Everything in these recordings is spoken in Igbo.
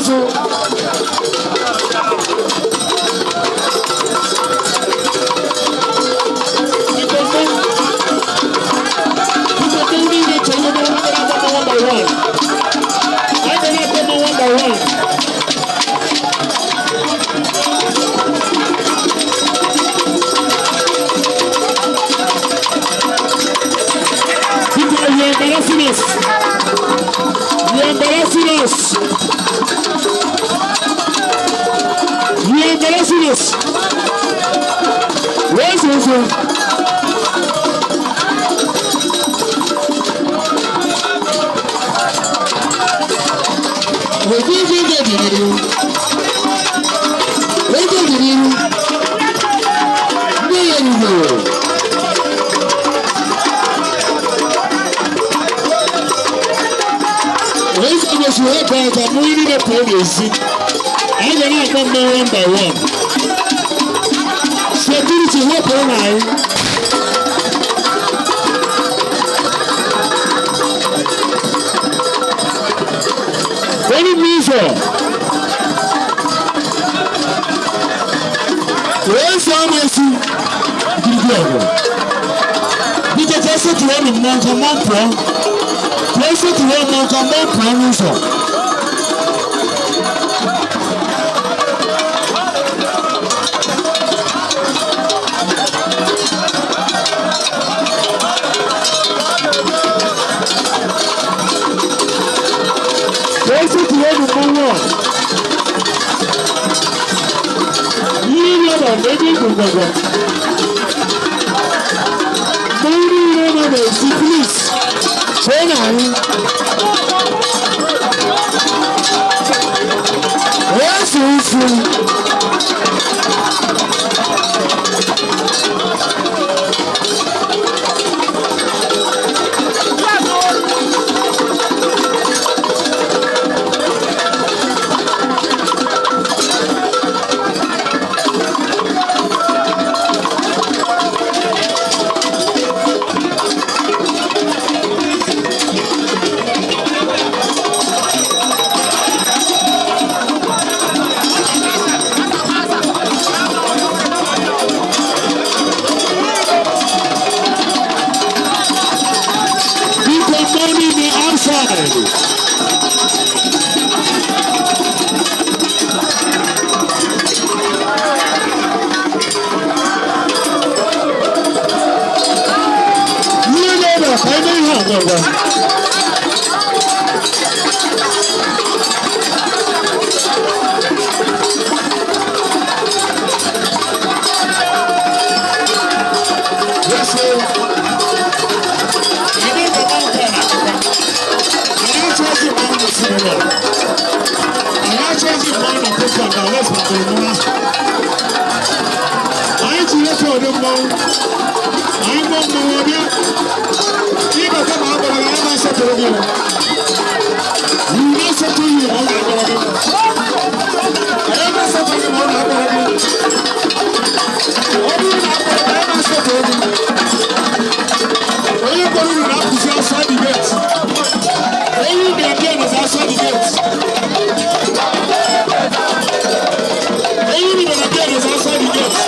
Ụzụ. Biko biko, ndị niile chọrọ ebe onye na-agba one by one. Anyị ga na-akpọ mma one by one. Biko, you are embarrassing us. You are embarrassing us. You are embarrassing us. Where's Ụzụ? Ego ego dị n'iru. Ego dị n'iru. Ndị ya rugoro. Eze gosiri ebe ka mụ niile pụọ n'ezi. Anyị ga na-akpọ mmanwụ one by one. Security, wepụrụ na anyị. Onye bụ ụzọ. Eze ama-esi girigi ọgụ. Biko, ka esetụrụ ọnụ mmụọ ka mmụọ pụọ. Ka esetụrụ ọnụ ka mmụọ pụọ n'ụzọ. Ka esetụrụ ọnụ mmọnwụ a. Ihe nọ n'ebe igwu ngwagwa. Mmọnwụ niile nọ n'ezi, please. Chee na anyị. Eze ụzụ. Biko, mmọnwụ niile outside. Ihe na-ebe ka eme ihe a ngwa ngwa. Yes, sir. Anyị ga-agba nke a n'akụkọ. Anyị achọghịzi mmanwụ n'ezinụlọ. Anyị achọghịzi mmanwụ na compound na West Bakoro. Anyị ji record mmanwụ. Anyị gbaa mmanwụ ọbịa. Ịbata ma agbara gị, anyị na-asọpụrụ gị. We will not settle you ma ọ na-agbara gị. Anyị na-asọpụrụ gị ma ọ na-agbara gị. Ọ bụrụ na agbara gị, anyị na-asọpụrụ gị. Onye gwara unu na-apụzi outside the gate. Onye unu na-abịa nọzi outside the gate. Onye unu na-abịa nọzi outside the gate.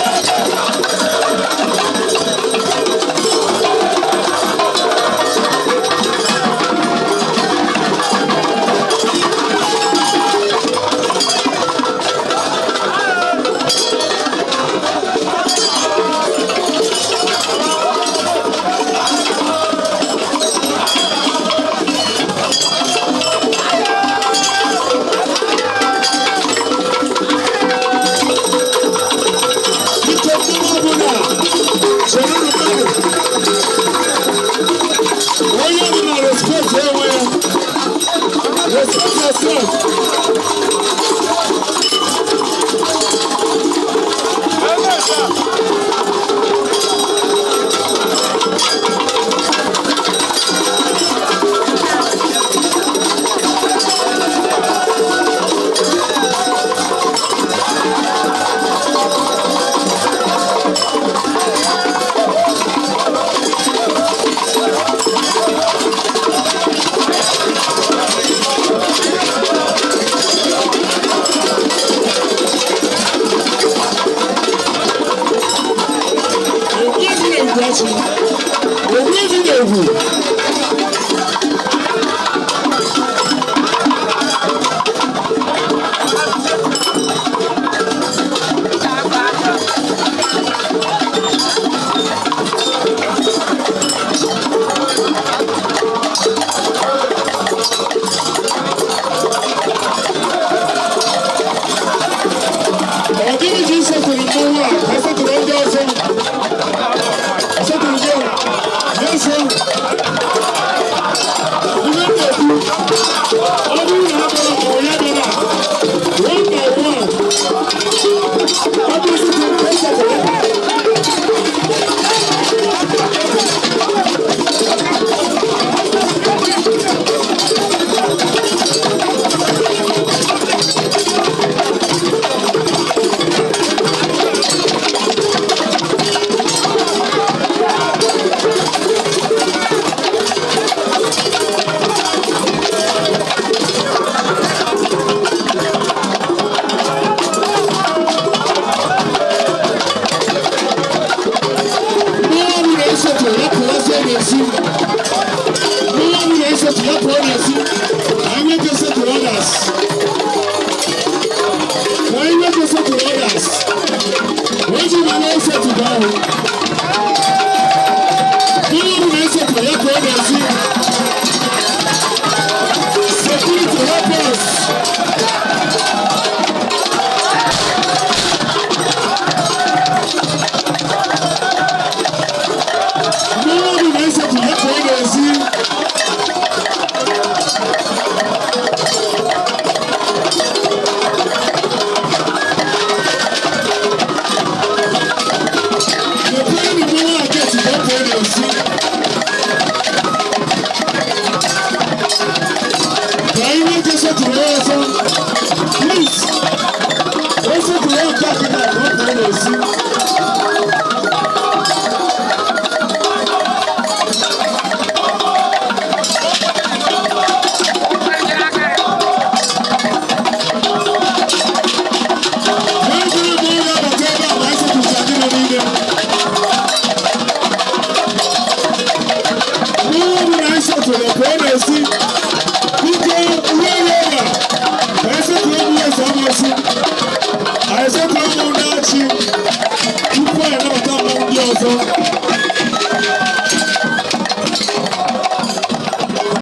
Ọ gịnị ji setụrụ mmọnwụ a ka setụrụ ndị ọzọ? Setụrụ gị? Yes o. Ihe m na-ekwu, ọ bụrụ na ha bịara, ọ ya bịara one by one. Ọ bụrụ setụrụ ka setụrụ. Mmọnwụ na-esetụ ya pụọzie n'ezi. Mmọnwụ na-esetụ ya pụọ n'ezi. Ka anyị nwee ike setụrụ others. Ka anyị nwee ike setụrụ others. Wee ji ma na-esetụ gị ahụ. Mmọnwụ na-esetụ ya pụọ n'ezi. Security, help us. Mmọnwụ na-esetụ ya pụọ n'ezi. Mepere mmọnwụ a gate ka ọ pụọ n'ezi. Ka anyị nwee ike setụrụ ya ọzọ. Please. O setụrụ ya nke a kịta ka ọ pụọ n'ezi. Onye bụrụ mmọnwụ ga-abata ebe a ma anyị setụcha ndị nọ n'ime. Mmọnwụ ọbụla anyị setụrụ pụọ n'ezi. Biko, uwe elu ọba ka anyị setụrụ ụmụ eze amasị. Anyị setụrụ ụmụ na-achị tupu anyị anabata mmọnwụ ndị ọzọ.